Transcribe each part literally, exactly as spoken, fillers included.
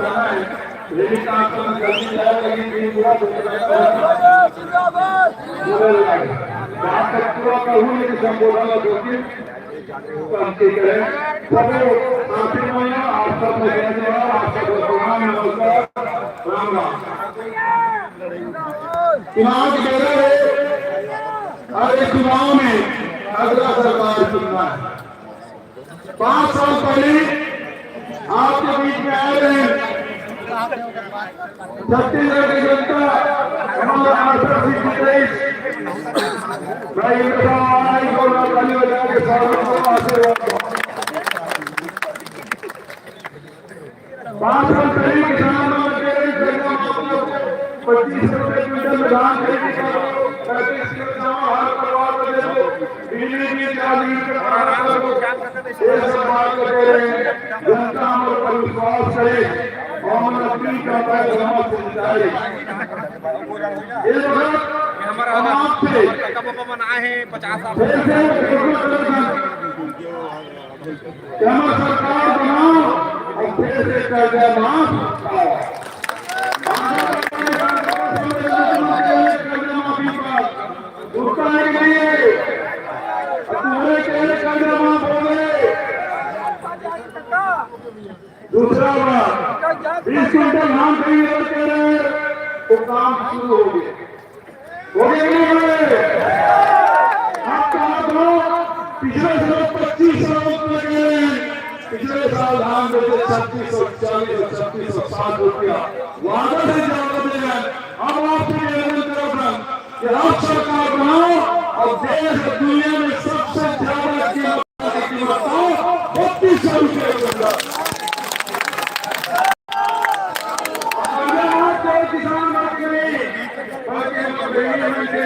लेकिन आप सब जल्दी जाए, लेकिन ये पूरा बोलने लगे। जहाँ तक पूरा कहूँ, लेकिन संबोधन और दो तीन पंक्ति करें। सब आशीर्वाद, आप सब में रहने वाला, आप सब को प्रणाम, नमस्कार, राम राम। चुनाव की बेरा है, और इस चुनाव में अगला सरकार चुनना है। पाँच साल पहले आपके बीच में आए रहे छत्तीसगढ़ की जनता, हमारा आदर्श शिक्षक, भाई इंद्र साहब, आए और ताली बजा के स्वागत करो, आशीर्वाद दो। पाँच साल पहले किसान आंदोलन के लिए पच्चीस रुपए क्विंटल में धान खरीदी करो, पैंतीस किलो चावल हर परिवार को दे दो, बिजली बिल चार लीटर का खाना कर दो। ये सब बात करते रहे, जनता हम लोग पर विश्वास करे और अपनी जनता को मत समझाए। ये वक्त हम आपसे हमारा पापा बनाए हैं पचास साल। फिर से केंद्र सरकार बनाओ और फिर से कर्जा माफ कराओ। भुगतान के लिए तुम्हारे केंद्र कर्जा माफ हो गए। दूसरा बात, बीस क्विंटल धान खरीद करते रहे, वो काम शुरू हो गया। हो गया कि नहीं हो गया? आप कहा तो पिछले साल पच्चीस सौ रुपये के लिए, पिछले साल धान बेचे छत्तीस सौ चालीस और छत्तीस सौ साठ रुपया, वादा से ज्यादा दे रहे हैं। अब आपसे निवेदन कर रहा था कि आप सरकार बनाओ और देश और दुनिया में सबसे ज्यादा कीमत की कीमत बताओ, बत्तीस सौ रुपये क्विंटल। पंजाब के किसान बात करें, बाकी हम बहिनी मन के,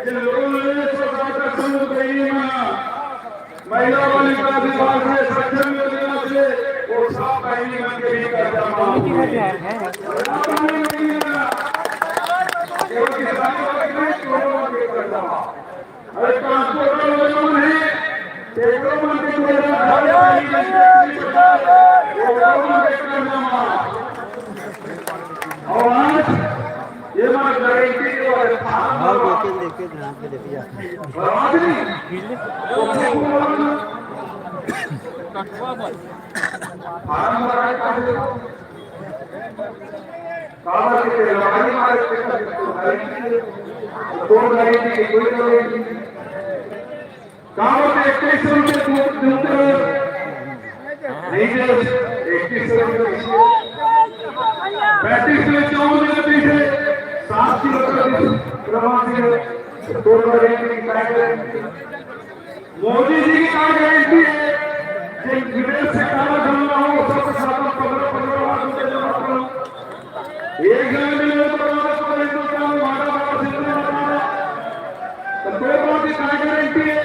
जिन लोगों ने एक सौ साठ का समूह बहिनी बना, महिला बालिका विभाग से, सक्षम योजना से, वो सब बहिनी मन के भी कर्जा माफ हुए। और अब हमें नहीं मिला। केवल किसान बात करें, दोनों मन के कर्जा माफ। अरे ट्रांसपोर्टर लोगन हे, तेकरो मन के कोई ना घर नहीं, वो लोगन के करना मार। और आज ये मार गारंटी के वाले फार्म हाँ, भरवा। देखे, देखे, ध्यान से देखिए। भरवा दी। फार्म भरा है, कहाँ से? काबर के लड़ाई मारे के तो गारंटी दे, तो गारंटी के कोई गारंटी नहीं। काबर के इक्कीस सौ रुपये दू-, दूसरे नहीं दे, इक्कीस सौ रुपये दीजिए। पैंतीस सौ चौवन में दीजिए, सात किलो का प्रवासी है, तो गारंटी की गारंटी। मोदी जी की का गारंटी है कि विदेश से काला धन ना हो, सबके खाता में पन्द्रह पन्द्रह लाख रुपए जमा करो। एक जन भी नहीं बता रहे, तो हिंदुस्तान में भागा भागा से नहीं बता रहे। तो दो बात की का गारंटी है?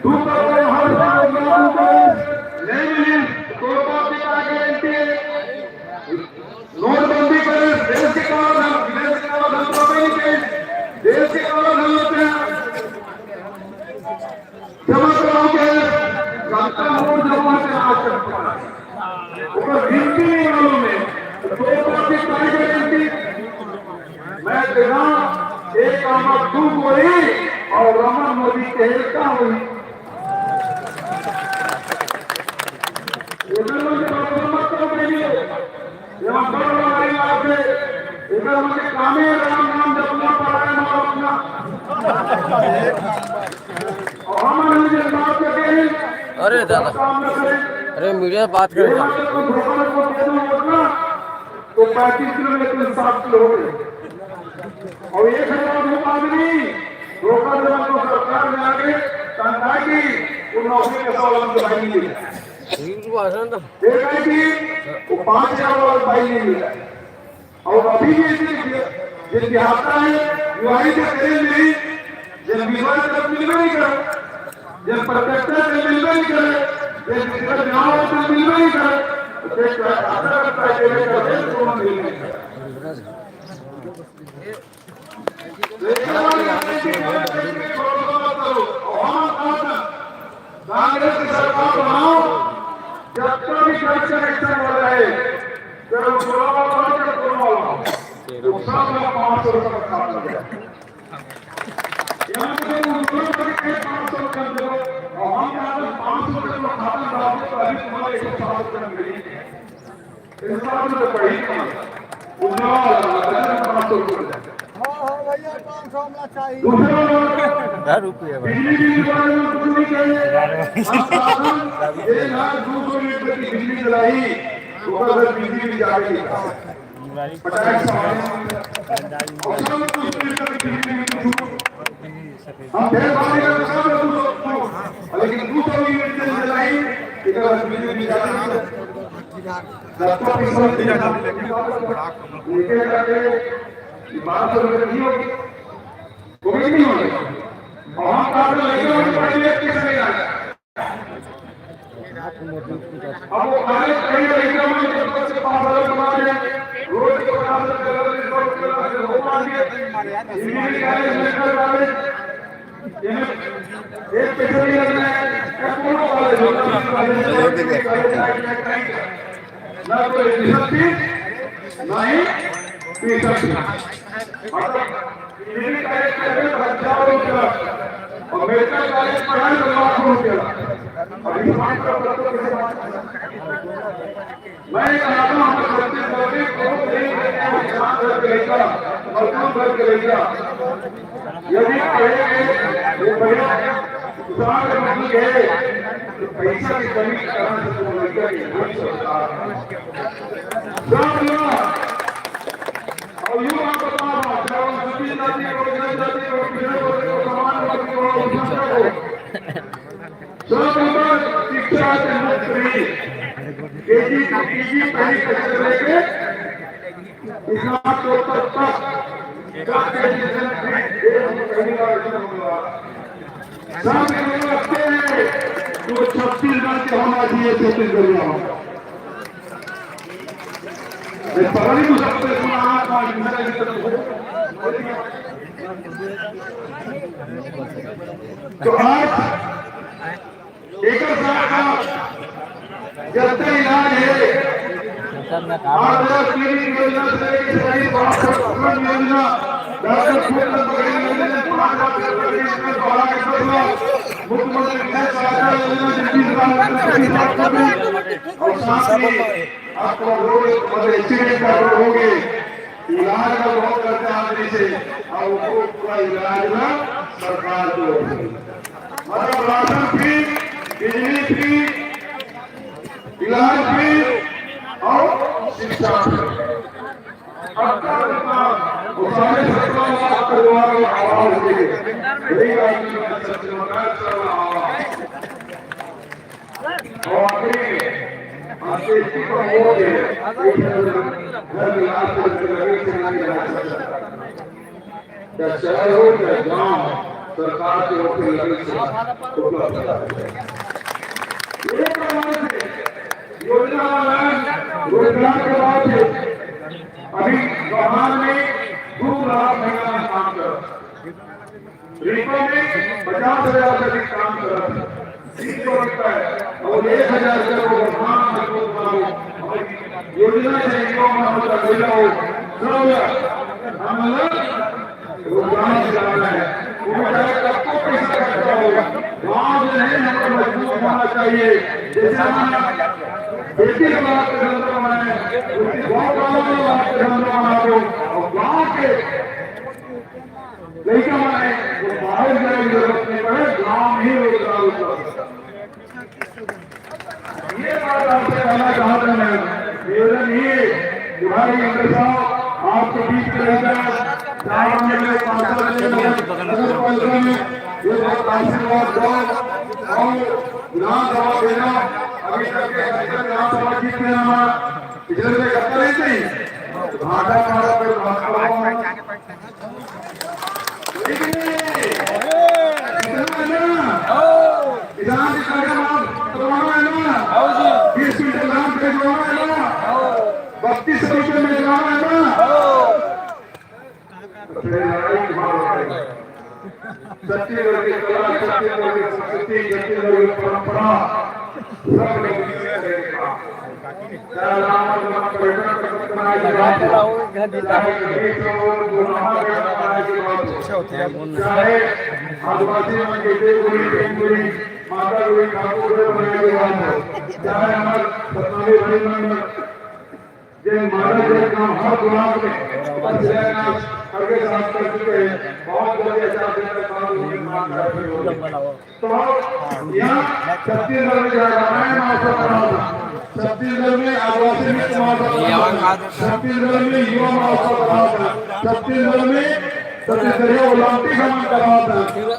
दो करोड़ हर साल रोजगार दूंगा, नहीं मिली, तो दो बात की का गारंटी है? नोटबंदी करे, देश के काला धन, विदेश के काला धन तो नहीं कहे, देश के काला धन लेते हैं। जमा कराओ के जनता वोट जमा के आज तक पड़ा है। ऊपर गिनती नहीं मालूम है। तो दो पार्टी पाई गारंटी। मैं देखा एक आमा तू कोई और रमन मोदी कहता हुई। इधर मुझे बात मत करो मेरी। यहाँ बड़ बड़ हमारी बात है। इधर मुझे कामे राम नाम जपना पड़ रहा है, माँ अपना। और हम मुझे बात करते हैं। अरे दादा। काम न करें। अरे मीडिया बात ये करें। मतलब तुम भगवान को दे दो वोट ना, तो पैंतीस किलो में तुम सात किलो हो गए। और एक हजार वो आदमी धोखा देना तो सरकार में आके तंग आएगी, वो नौकरी का सवाल हम तो भाई नहीं है। ठीक तो भाषण तो। एक है कि वो पाँच हजार वाला भाई नहीं मिला। और अभी भी ऐसे जिन बिहाता है, विवाहित करे नहीं, जिन विवाह तरफ मिलवे नहीं करे, जिन प्रत्यक्ष से मिलवे नहीं करे, जिन दूसरे गाँव से मिलवे नहीं करे, तो एक ऐसा लगता है कि ये करे, तो मिल नहीं करे। कांग्रेस की सरकार बनाओ, जब तक भी गैस कनेक्शन वाला है, चलो सब लोग पाँच सौ रुपये का खाता लग जाए। यहाँ पे तो उज्ज्वला करके पाँच सौ रुपये दे दो, और हम यहाँ पे पाँच सौ रुपये का खाता डाल दो, तो अभी तुम्हारा एक सौ सात रुपये मिलेंगे। इस बात में तो पढ़ी नहीं। उज्ज्वला वाला पाँच सौ रुपये। हाँ, हाँ, भैया, पाँच सौ हमला चाहिए। दूसरा वाला दस रुपये भाई। बिजली बिल के बारे में कुछ नहीं चाहिए। आप शासन एक लाख दो सौ यूनिट की बिजली जलाई, तो अगर बिजली बिल जाके पचास और सब कुछ मिलकर बिजली बिल छूट। हम फिर बात कर रहे हैं, सब कुछ छूट। लेकिन दो सौ यूनिट जलाई, इधर बिजली बिल जाके सबको पैसा दिया जाता है। उनके करके बात तो नहीं होगी। कोई नहीं होगी। और हम बात तो नहीं होगी, पढ़ने के समय आएगा। अब वो कॉलेज कहीं लड़का में जब तक से पाँच हजार कमा रहे हैं, रोज के पचास हजार, पचास हजार, वो मान के इंजीनियरिंग कॉलेज, मेडिकल कॉलेज, एक पैसा नहीं लगना है, कॉलेज होता है, कॉलेज, कॉलेज, ना कोई एडमिशन फीस, ना ही ट्यूशन फीस। मतलब, इंजीनियरिंग कॉलेज के लिए तो हजारों रुपया, और मेडिकल कॉलेज पढ़ाई तो लाखों रुपया। अब इस बात का मतलब कैसे बात? मैं कहा था, हम छत्तीसगढ़ में बहुत गरीब लड़के हैं, किसान घर के लड़का, मजदूर घर के लड़का, यदि पढ़ेंगे, वो बढ़िया किसान के बन गए, तो पैसा की कमी के कारण से वो लड़का नहीं बन सकता। सब लोग, और यूं आप बताओ, चाहे वो अनुसूचित जाति हो, जनजाति हो, पिछड़े वर्ग हो, समान वर्ग हो, उपेक्षा हो, सब लोग शिक्षा से मुक्त रही। केजी, केजी पहली कक्षा से लेके इतना तो तक, तक, तक के जितने भी देश में पहली बार ऐसा हुआ। सब लोग लगते हैं, तो छत्तीसगढ़ के होना चाहिए, छत्तीसगढ़िया हो। मैं पता नहीं, मुझे अपने सुना, कौन दूसरा की तरफ हो। तो आज एक साथ का जब तक इलाज है, आप जरा क्लिनिक योजना से लेके सभी स्वास्थ्य योजना, डॉक्टर फूल योजना, पाँच लाख रुपए की योजना, बढ़ा के दस लाख, मुख्यमंत्री कृषि सहायता योजना, जिनकी सरकार ने पच्चीस लाख कर दी, और साथ ही आपको रोड, मतलब, एक्सीडेंट का रोड होंगे, इलाज का बहुत खर्चा आदमी से, और वो पूरा इलाज ना सरकार को। मतलब राशन फ्री, बिजली फ्री, इलाज फ्री और शिक्षा फ्री। अब तक इतना वो साढ़े सत्रह लाख परिवार को आवास दिए। गरीब आदमी का सबसे बड़ा चल रहा है। और आखिरी आपके इसी पर वोट है, घर में लाश को लगे से नहीं रह सकता। चाहे शहर हो, चाहे गांव, सरकार की ओर से लगे से उपलब्ध कराया जाए। ये प्रमाण से योजना वाला रोजगार के बाद से अभी वर्तमान में दो लाख महिला काम कर रही है। रिपो में पचास हजार से अधिक काम कर रहा है। तीन सौ रुपए और एक हजार रुपए को वर्तमान में दो लाख हमारी योजना से युवा मानव का मिला हो, सब हम लोग रोजगार से जाना है। वो बेचारे कब को पैसा खर्चा होगा, गाँव में नहीं, हमें मजबूत होना चाहिए। जैसे हमारा खेती के बाद के धंधा बनाए, उसकी गौ पालन के बाद के धंधा बना दो, और गाँव के लड़का माने वो बाहर जाने की जरूरत नहीं पड़े, गांव में ही रोजगार उपलब्ध हो। ये बात आपसे कहना चाहता मैं। निवेदन ये कि भाई इंद्र साहब, आपके बीच के लड़का, चार एमएलए, पांच एमएलए, नगर पालिका में ये बहुत आशीर्वाद दो और विधानसभा देना। अभी तक के अंदर विधानसभा जीत लेना, पिछले में करता नहीं थी, भाटा मारा, फिर भाटा मारा। किसान की ताकत आप करवाना है ना? आओ जी। बीस क्विंटल धान खरीदवाना है ना? बत्तीस सौ रुपये में दिलाना है ना? तो फिर लड़ाई कहाँ होगी? छत्तीसगढ़ की कला, छत्तीसगढ़ की संस्कृति, छत्तीसगढ़ की परंपरा, सब लोग मिलकर करेंगे। चाहे राम मंदिर का पर्यटन कर सकते अच्छा होता है, बोलना। चाहे आदिवासी मन के देवगुरु, टेंगुरी, माता गुरु, ठाकुर गुरु बनाए के बात हो, चाहे हमारे सतनामी भाई मन, जिन महाराज जी का हर गुलाब में शिलान्यास करके साथ कर चुके हैं, बहुत जल्दी अच्छा दिन का काम होने का तो यहाँ छत्तीसगढ़ में जो रामायण महोत्सव करा था, छत्तीसगढ़ में आदिवासी नृत्य महोत्सव करा था, छत्तीसगढ़ में युवा महोत्सव करा था, छत्तीसगढ़ में छत्तीसगढ़िया ओलंपिक हमन करा था,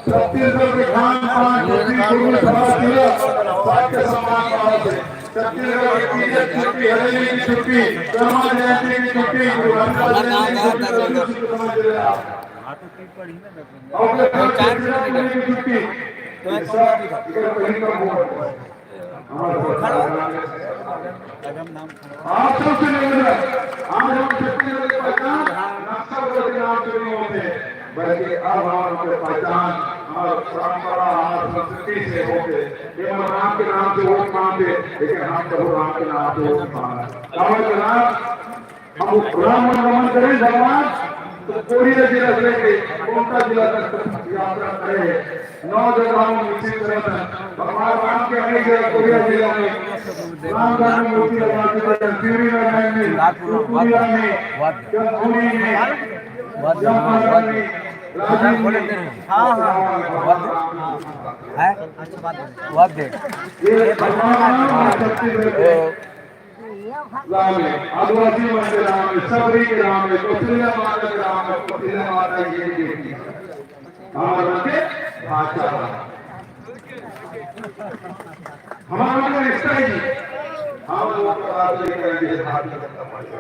छत्तीसगढ़ के खान पान, छत्तीसगढ़ में सभा किला, सबके सम्मान करा थे। छत्तीसगढ़ के तीज की छुट्टी, हरेली की छुट्टी, कर्मा जयंती की छुट्टी, गुरु रविदास जयंती की छुट्टी, आप सबसे निवेदन है, आज हम छत्तीसगढ़ की पहचान नक्शा के नाम से नहीं होते, बल्कि अब हम उनके पहचान हमारे परंपरा, हमारे संस्कृति से होते। ये राम के नाम से वोट मांगते, लेकिन हम प्रभु राम के नाम से वोट मांगते। हम राम मन नमन करें भगवान, तो कोरिया जिला से लेके कोंटा जिला तक यात्रा करे हैं। नौ जगह हम विकसित करत हैं। भगवान राम के अनेक जगह कोरिया जिला में रामघाट में मूर्ति लगा चुके हैं, शिवरीनारायण में, कुकुरिया में, चंदखुरी में, जामनगर में, राजिम में। हाँ, हाँ। ये भगवान राम और शक्ति में राम है, आदिवासी मन के राम है, सबरी के राम है, कौशल्या माता के राम है, कौशल्या माता ये देवी है। हमारे मन के भाषा है। हमारे मन के रिश्ता है जी। हम लोग को राज लेकर आएंगे, भारतीय जनता पार्टी।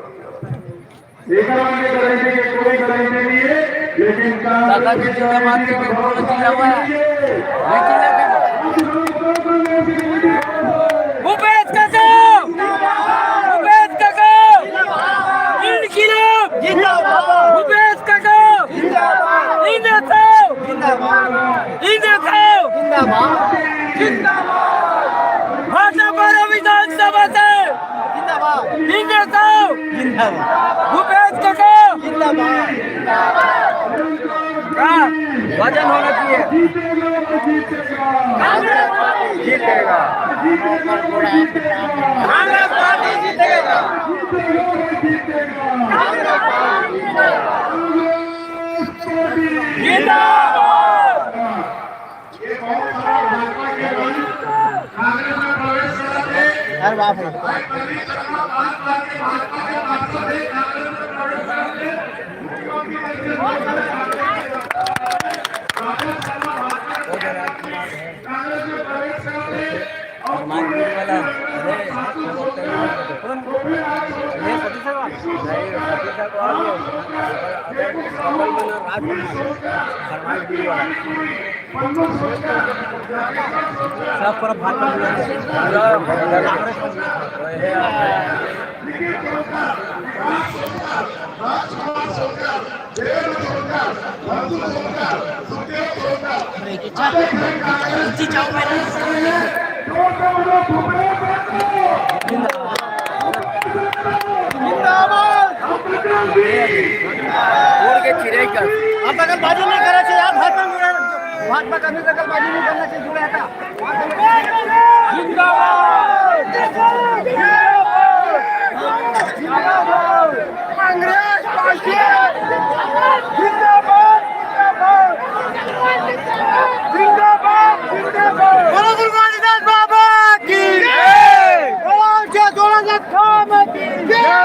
एकर आगे गारंटी के कोई गारंटी नहीं है, लेकिन कांग्रेस की गारंटी पर भरोसा नहीं है। भूपेश काका! भूपेश काका! इनकलाब! जिंदाबाद! भूपेश काका! जिंदाबाद! इनकलाब! जिंदाबाद! इनकलाब! जिंदाबाद! जिंदाबाद! भाजपा विधानसभा से जिंदाबाद। जिंदाबाद। जिंदाबाद। भूपेश काका। जिंदाबाद। हाँ, वजन होना चाहिए। जीतेगा। कांग्रेस पार्टी जीतेगा। कांग्रेस पार्टी जीतेगा। जिंदाबाद। ये बहुत सारा भाजपा के लोग कांग्रेस में प्रवेश कर रहे थे। अरे बाप रे। भाई, प्रदीप शर्मा पांच साल के भाजपा के सांसद थे, कांग्रेस में प्रवेश कर रहे थे। मुख्यमंत्री जैसे लोग थे, कांग्रेस में प्रवेश कर रहे थे। और माननीय वाला, अरे, कौन? ये सतीश है? नहीं, सतीश है तो और ये, अगर, अगर, अगर, अगर, सब पर भाजपा पूरा, पूरा कांग्रेस। अरे, ये क्या? इतनी चाव में उड़ के चिरे कर। आप दखलबाजी नहीं करना चाहिए यार, भाजपा में, भाजपा का भी दखलबाजी नहीं करना चाहिए, जुड़ा था। जिंदाबाद। जिंदाबाद। कांग्रेस पार्टी जिंदाबाद, जिंदाबाद। जिंदाबाद, जिंदाबाद। बोलो गुरु रविदास बाबा की जय। बोलो जय जोड़ा जय थाम की जय।